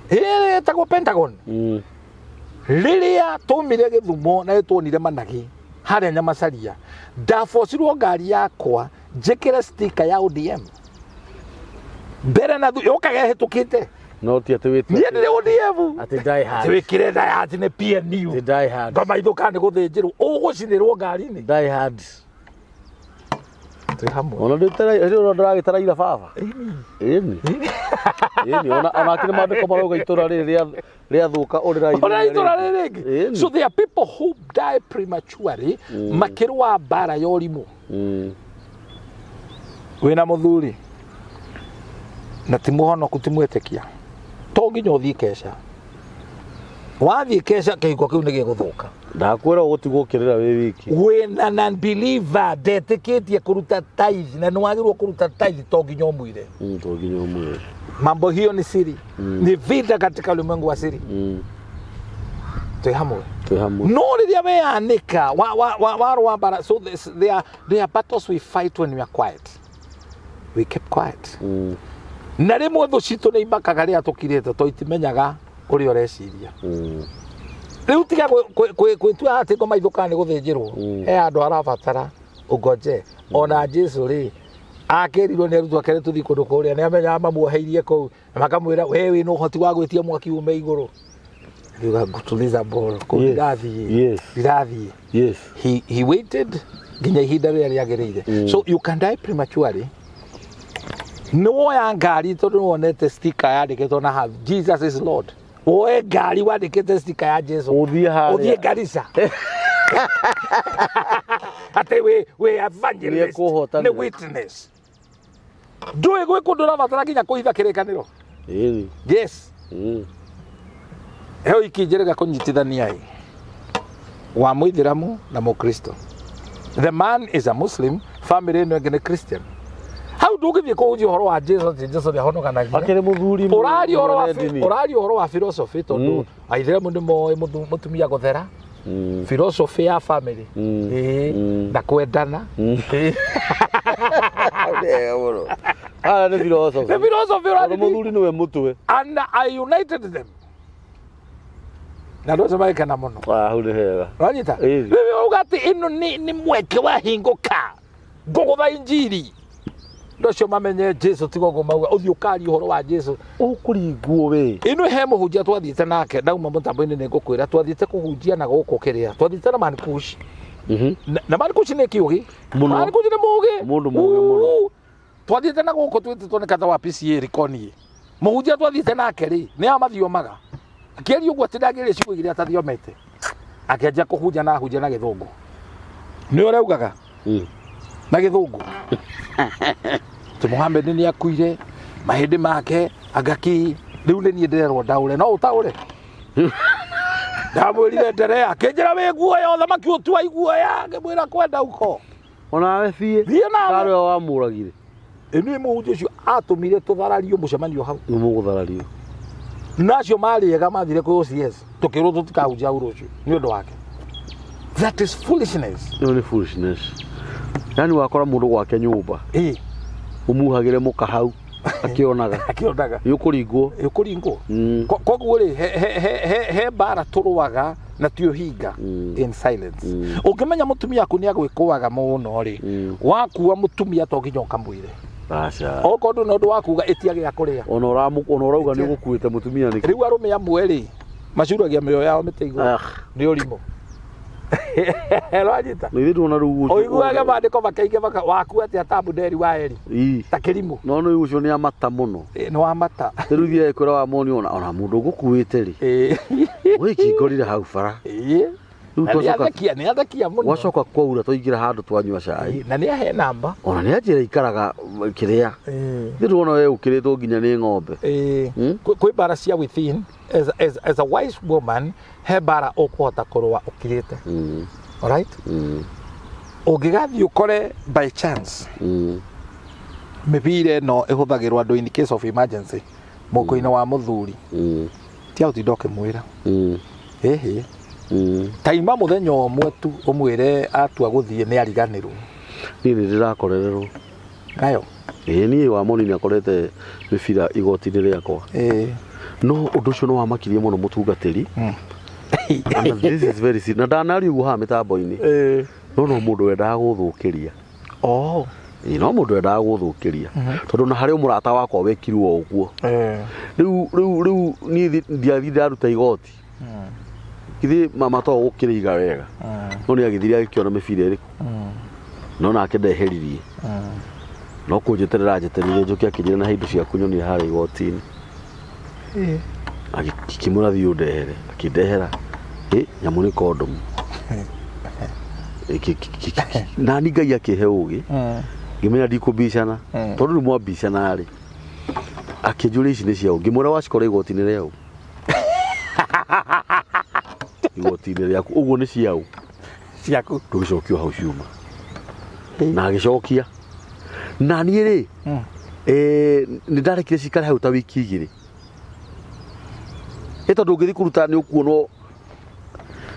Ĩtagwo Pentagon. Rĩrĩa twaumire Gĩthumo na nĩtuonire managi harĩa Nyamacaria, ndabocirwo ngari yakwa njĩkĩre sticker ya ODM mbere na yũkaga ĩhĩtũkĩte. No ti atĩ wĩtue Niĩ ndĩrĩ ODM. Atĩ die hard. Atĩ wĩkĩre die nĩ PNU. Atĩ die hard. Ngoma ithũka nĩ gũthĩnjĩrwo ũgũcinĩrwo ngari-inĩ. Die hard. Twĩ hamwe. Ona ndĩragĩtaraira baba. Ĩni. Ĩni ona akĩrĩ maandĩko marauga itũra rĩrĩ rĩathũka ũrĩrai. Ona itũra rĩrĩ rĩngĩ. Ĩni. So there are people who die prematurely makĩrũa mbara ya ũrimũ. Wĩna mũthuri na ti mũhonoku, ti mwĩtĩkia, to nginya ũthiĩ keca. Wathiĩ keca kĩhiko kĩu nĩ gĩgũthũka. Ndakwĩra ũgũtigwo ũkĩrĩra wĩ wiki. Wĩna non-believer ndetĩkĩtie kũruta tithe na nĩ wagĩrĩirwo kũruta tithe, to nginya ũmwĩre. To nginya ũmwĩre. Mambo hiyo ni siri. Ni vita katika ulimwengu wa siri. Twĩ hamwe. Twĩ hamwe. No rĩrĩa weanĩka warũa mbara, so there are battles we fight when we are quiet. We keep quiet. Na rĩmwe thũ citũ nĩ imakaga rĩrĩa tũkirĩte, to itimenyaga ũrĩa ũreciria. Rĩu tiga gwĩtua atĩ ngoma ithũkaga nĩ gũthĩnjĩrwo. He andũ arabatara ũngoje. Ona Jesu rĩ, akĩrirwo nĩ arutwo ake tũthiĩ kũndũ kũrĩa, nĩ amenyaga mamuoheirie kũu na makamwĩra we wĩna ũhoti wa gwĩtia mwaki ume igũrũ. Akiuga ngũtuliza ball kũu. Ndirathiĩ. Ndirathiĩ. He waited nginya ihinda rĩrĩa rĩagĩrĩire. So you can die prematurely. Nĩ woya ngari tondũ nĩ wonete sticker yandĩkĩtwo na haha "Jesus is Lord". Woe ngari wandĩkĩte sticker ya Jesu. Ũthiĩ harĩa. Ũthiĩ Garissa atĩ wĩ evangelist. Nĩekũhotanĩra. Nĩ witness. Ndũĩ gwĩ kũndũ ũrabatara nginya kũhitha kĩrĩkanĩro. Ĩni. Yes. Heo iki njĩrĩga kũnyitithania ĩ wa mũithĩramu na mũkristo. The man is a Muslim, family ĩno ĩngĩ nĩ Christian. Hau ndũngĩthiĩ kũhunjia ũhoro wa Jesu atĩ Jesu nĩ ahonokanagia. Akĩrĩ mũthuri Ũraria ũhoro wa mwene ndini. Ũraria ũhoro wa philosophy tondũ aithĩramu nĩ moĩ mũtumia gũthera, philosophy ya family. Ĩĩ, na kwendana. Ĩĩ. Wega mũno. Haha nĩ philosophy. Nĩ philosophy. Tondũ Ũrathiĩ mũthuri nĩwe mũtwe. And I united them na andũ acio magĩkena mũno. Ah, hau nĩ hega. Ũranyita? Ĩĩ. Rĩu uga atĩ ĩno nĩ mweke wahingũka ngũgũtha injiri, andũ acio mamenye Jesu, tiga ũguo mauga ũthiĩ ũkaria ũhoro wa Jesu. Ũkũringwo we. Ĩno he mũhunjia twathiĩte nake, ndauma mũtambo-inĩ nĩ ngũkwĩra, twathiĩte kũhunjia na gũkũ kĩrĩa twathiĩte na Mankush. Na Mankush nĩ kĩũgĩ. Mũno. Mankush nĩ mũũgĩ. Mũndũ mũũgĩ mũno. Uu. Twathiĩte na gũkũ twĩtĩtwo nĩ kata wa PCA Rikoniĩ. Mũhunjia twathiĩte nake rĩ, nĩ amathiomaga, akĩaria ũguo atĩ ndangĩrĩa ciugo igĩrĩ atathiomete, akĩanjia kũhunjia na ahunjia na gĩthũngũ. Nĩ ũraugaga na gĩthũngũ atĩ Muhammad nĩ akuire, mahĩndĩ make angaki. Rĩu nĩ niĩ ndĩrerwo ndaũre, no ũtaũre. Ndamwĩrire nderea, akĩnjĩra wĩ guoya, ũthamaki ũtua iguoya. Ngĩmwĩra kwenda uko. Onawe biĩ. Thiĩ nawe. Karĩ we wamũragire. Ĩnĩ mũhunjia ũcio atũmire tũtharario mũcemanio hau. Nĩ mũgũtharario. Na acio marĩ ega mathire kwĩ OCS, tũkĩrwo tũtikahunjia hau rũciũ nĩ ũndũ wake. That is foolishness. Ĩyo nĩ foolishness. Yani wakora mũndũ gwake nyũmba, ũmuhagĩre mũka hau akĩonaga. Akĩonaga. Nĩ ũkũringwo. Ũkũringwo. Koguo rĩ, he mbara tũrũaga na ti ũhinga, in silence. Ũngĩmenya mũtumia waku nĩ agwĩkũaga mũno rĩ, wakua mũtumia to nginya ũkamwĩre. Aca. Okorwo ndũna ũndũ wa kuga, ĩtia gĩa kũrĩa. Ona ũrauga nĩ ũgũkuĩte mũtumia nĩkĩ? Rĩu arũme amwe rĩ, macuragia mĩoyo yao mĩtĩ igũrũ. Ah. Nĩ ũrimũ. Rwanyita. Na ithuĩ ndũrona rĩu ũcio. Ũiguage maandĩko makaingĩ maka waku atĩa ta Abuderi wa Eri. Ii. Ta kĩrimũ. No nĩ ũcio nĩ amata mũno. Ĩ, nĩ wa mata. Rĩu thiaga kwĩra wa moni ona mũndũ ũgũkuĩte rĩ. Wĩkingorire hau bara. Rĩu Na nĩ twacoka athekia, nĩ athekia mũno. Gwacoka kwaura twaingĩra handũ twanyua cai. Na nĩ ahe namba. Ona nĩ anjĩra ikaraga kĩrĩa. Ithuĩ ndũrona we ũkĩrĩtwo nginya nĩ ng'ombe. Kwĩ mbara cia within. As a wise woman, he mbara ũkũhota kũrũa ũkirĩte. Alright? Ũngĩgathiĩ ũkore by chance mĩbira ĩno ĩhũthagĩrwo andũ in case of emergency mũko-inĩ wa mũthuri, tia ũtinda ũkĩmwĩra. Ĩhĩ, taima mũthenya ũmwe tu ũmwĩre atua gũthiĩ nĩ ariganĩrwo. Niĩ nĩ ndĩrakorererwo. Nayo. Ĩĩ, niĩ wa moni nĩ akorete mĩbira igoti-inĩ rĩakwa. No ũndũ ũcio nĩ wamakirie mũno mũtungatĩri. And this is very serious. Na ndanaria ũguo haha mĩtambo-inĩ. No mũndũ wendaga gũthũkĩria. Oh. Ĩĩ, no mũndũ wendaga gũthũkĩria. Tondũ na harĩ o mũrata wakwa wekirwo o ũguo. Rĩu niĩ ndiathiĩ ndaruta igoti. Githĩ mama to gũkĩrĩiga wega. No nĩ agĩthire agĩkĩona mĩbira ĩrĩkũ. No nake ndeheririe, no kũnjeterera njetereire njũke, akĩnjĩra na indo ciaku nyonie harĩa igoti-inĩ. Akĩmwĩra thiĩ ũndehere, akĩndehera. Ĩ nyamũ nĩ kondomu. Nani Ngai akĩhe ũgĩ, ngĩmenya ndikũbicana, tondũ rĩu mwabicana rĩ, akĩnjũria ici nĩ ciaũ, ngĩmwĩra wacikora igoti-inĩ rĩaũ, igoti-inĩ rĩaku, ũguo nĩ ciaũ. Ciaku. Ndũgĩcokio hau ciuma na agĩcokia na niĩ rĩ, nĩ ndarekire cikare hau ta wiki 2, ĩ tondũ ũngĩthiĩ kũruta nĩ ũkuonwo.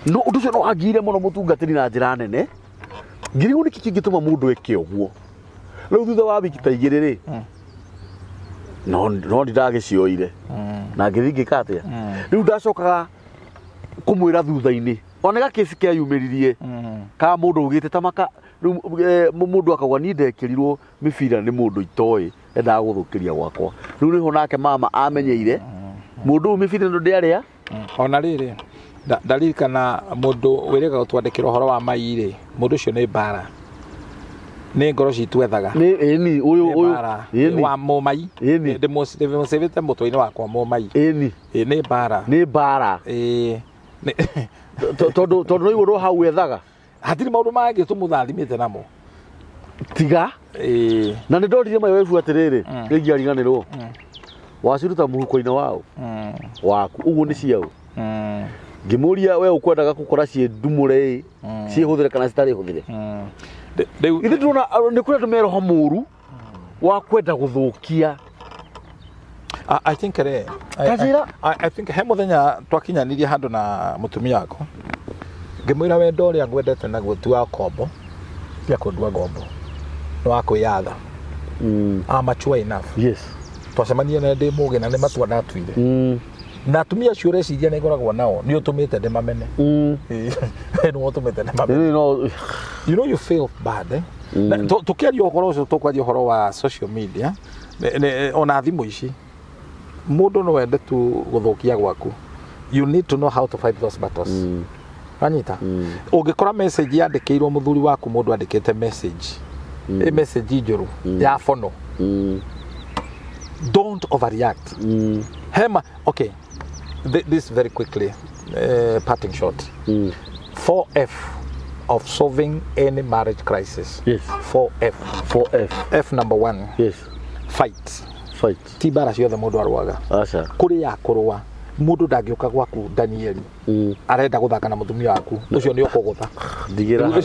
No ũndũ ũcio no wangiire mũno mũtungatĩri na njĩra nene, ngĩrigwo nĩkĩ kĩngĩtũma mũndũ eke ũguo. Rĩu thutha wa wiki ta 2 rĩ, no nĩ ndagĩcioire na ngĩthiĩ ngĩka atĩa. Rĩu ndacokaga kũmwĩra thutha-inĩ ona gakĩci keyumĩririe ka mũndũ ugĩte ta maka. Rĩu mũndũ akauga niĩ ndekĩrirwo mĩbira nĩ mũndũ itoĩ, endaga gũthũkĩria gwakwa. Rĩu nĩho nake mama amenyeire mũndũ ũyũ mĩbira ĩno ndĩarĩa. Ona rĩrĩ, ndaririkana mũndũ wĩrĩga gũtwandĩkĩra ũhoro wa mai rĩ, mũndũ ũcio nĩ mbara, nĩ ngoro citũ ethaga. Nĩ ĩni ũyũ Nĩ ũyũ mbara ĩni wa mũmai. Ndĩmũcĩvĩte mũtwe-inĩ wakwa mũmai. Ĩ, nĩ mbara. Nĩ mbara. Ĩ, Tondũ no igũrũ hau ethaga. Hatirĩ maũndũ mangĩ tũmũthathimĩte namo. Tiga. Na nĩ ndoririe my wife atĩrĩrĩ, rĩngĩ ariganĩrwo, waciruta mũhuko-inĩ wao waku, ũguo nĩ ciaũ? Ngĩmũria, we ũkwendaga gũkora ciĩ ndumũre ĩ, ciĩhũthĩre kana citarĩ hũthĩre? Rĩu Ithe ndĩrona nĩ kũrĩ andũ me roho mũru wa kwenda gũthũkia. I think rĩ, Kanjĩra. I think he mũthenya twakinyanirie handũ na mũtumia wakwa, ngĩmwĩra wendo ũrĩa ngwendete naguo ti wa kombo, cia kũndua ngombo, nĩ wa kwĩyatha. I'm mature enough. Twacemanirie na ndĩ mũgĩ na nĩ matua ndatuire. Na atumia acio ũreciria nĩ ngoragwo nao, nĩ ũtũmĩte ndĩmamene. Nĩ ũtũmĩte ndĩmamene. Rĩu no You know you feel bad, eh? Na tũkĩaria ũhoro ũcio, tũkwaria ũhoro wa social media, ona thimũ ici, mũndũ no ende tu gũthũkia gwaku. You need to know how to fight those battles. Wanyita, ũngĩkora message yandĩkĩirwo mũthuri waku, mũndũ andĩkĩte message, ĩ message njũru ya bono, don't overreact. Hema, okay. This very quickly, parting shot. 4F of solving any marriage crisis. 4F. 4F. F number one. Fight. Fight. Ti mbara ciothe mũndũ arũaga. Aca. Kũrĩ ya kũrũa. Mũndũ ndangĩũka gwaku, Danieli, arenda gũthaka na mũtumia waku, ũcio nĩ ũkũgũtha. Ndigĩra hau.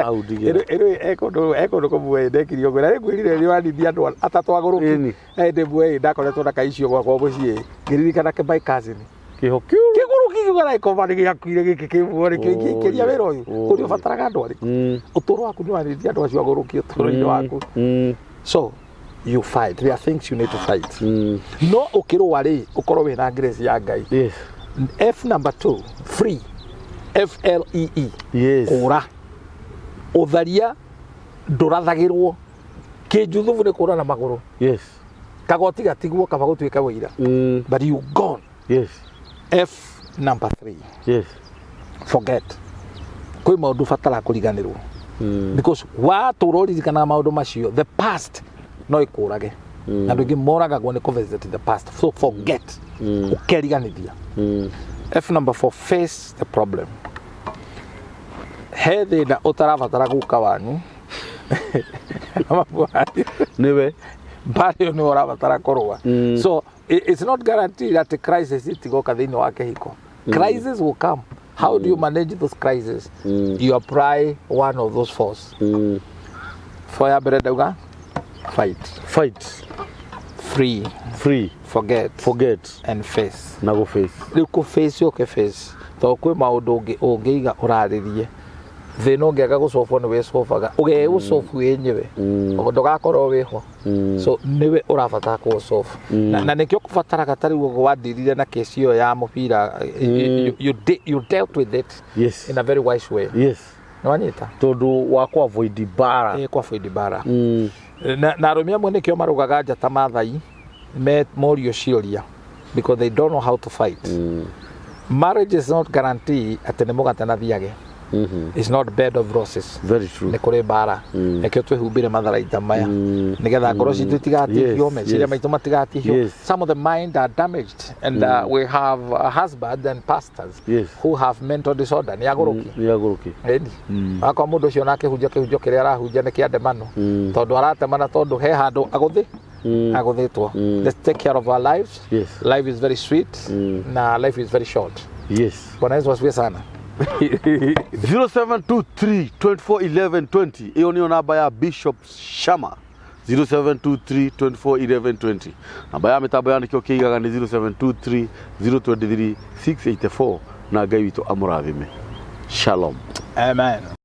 Hau ndigĩra. Ĩrĩ ekũndũ kũmwe ndekire ũguo na rĩngwĩrire nĩ wanithia andũ atatũ agũrũki. Ĩndĩ mwe ndakoretwo na kaicio gwakwa mũciĩ, ngĩririkana ke my cousin Kĩho kĩu. Kĩgũrũki kiuga na gĩkomba nĩ gĩakuire gĩkĩ kĩmwe rĩ, kĩingĩria wĩra ũyũ ũrĩa ũbataraga andũ arĩkũ. Ũtũũro waku nĩ wanithia andũ acio agũrũki ũtũũro-inĩ waku. So you fight. There are things you need to fight. No ũkĩrũa rĩ, ũkorwo wĩna grace ya Ngai. F number two, free. F L E E. Kũra ũtharia ndũrathagĩrwo kĩnjuthubu, nĩ kũra na magũrũ. Kagoti gatigwo kaba gũtuĩka wĩira. But you gone. F number three. Forget. Kwĩ maũndũ ũbataraga kũriganĩrwo. Because watũra ũririkanaga maũndũ macio, the past no ĩkũrage. Na andũ aingĩ moragagwo nĩ kũvisit the past. So forget. Ũkeriganithia. F number four, face the problem. He thĩna ũtarabatara guka wanyu. Nĩwe. Mbara ĩyo nĩwe ũrabatara kũrũa. So it's not guaranteed that crisis itigoka thĩinĩ wa kĩhiko. Crisis will come. How do you manage those crises? You apply one of those fours. Four ya mbere ndauga fight. Fight. Free. Free. Forget. Forget. And face. Na go face. Rĩu kũ face ũke face, tondũ kwĩ maũndũ ũngĩiga ũrarĩrie thĩna ũngĩaga gũcobwo nĩ wĩcobaga ũgeũcobu wenyewe, ndũgakorwo wĩho. So nĩwe ũrabatara kũũcobu. Na nĩkĩo kũbataraga ta rĩu ũguo wandirire na kesi ĩyo ya mũbira. You dealt with it in a very wise way. Nĩwanyita? Tondũ wa kũ avoid mbara. Ĩ, kwa avoid mbara. Na arũme amwe nĩkĩo marũgaga nja ta mathai me morio ciũria, because they don't know how to fight. Marriage is not guarantee atĩ nĩ mũgate na thiage. It's not bed of roses. Very true. Nä kå rä mbara, nĩkĩo twĩhumbire matharaita maya nĩgetha ngoro citũ itigatihio, meciria maitũ matigatihio. Some of the mind are damaged and we have husbands and pastors who have mental disorder, nĩ agũrũki. Nĩ agũrũki. Ĩni akorwo mũndũ ũcio nake hunja kĩhunjo kĩrĩa arahunja nĩ kĩa ndemano, tondũ aratemana tondũ he handũ agũthĩ agũthĩtwo. Let's take care of our lives. Life is very sweet na life is very short. Bwana Yesu asifiwe sana. 0723 24 11 20, ĩyo nĩyo namba ya Bishop Shama, 0723 24 11 20. Namba ya mĩtambo ya nĩkĩo kĩigaga nĩ 0723 023 684, na Ngai witũ amũrathime. Shalom. Amen.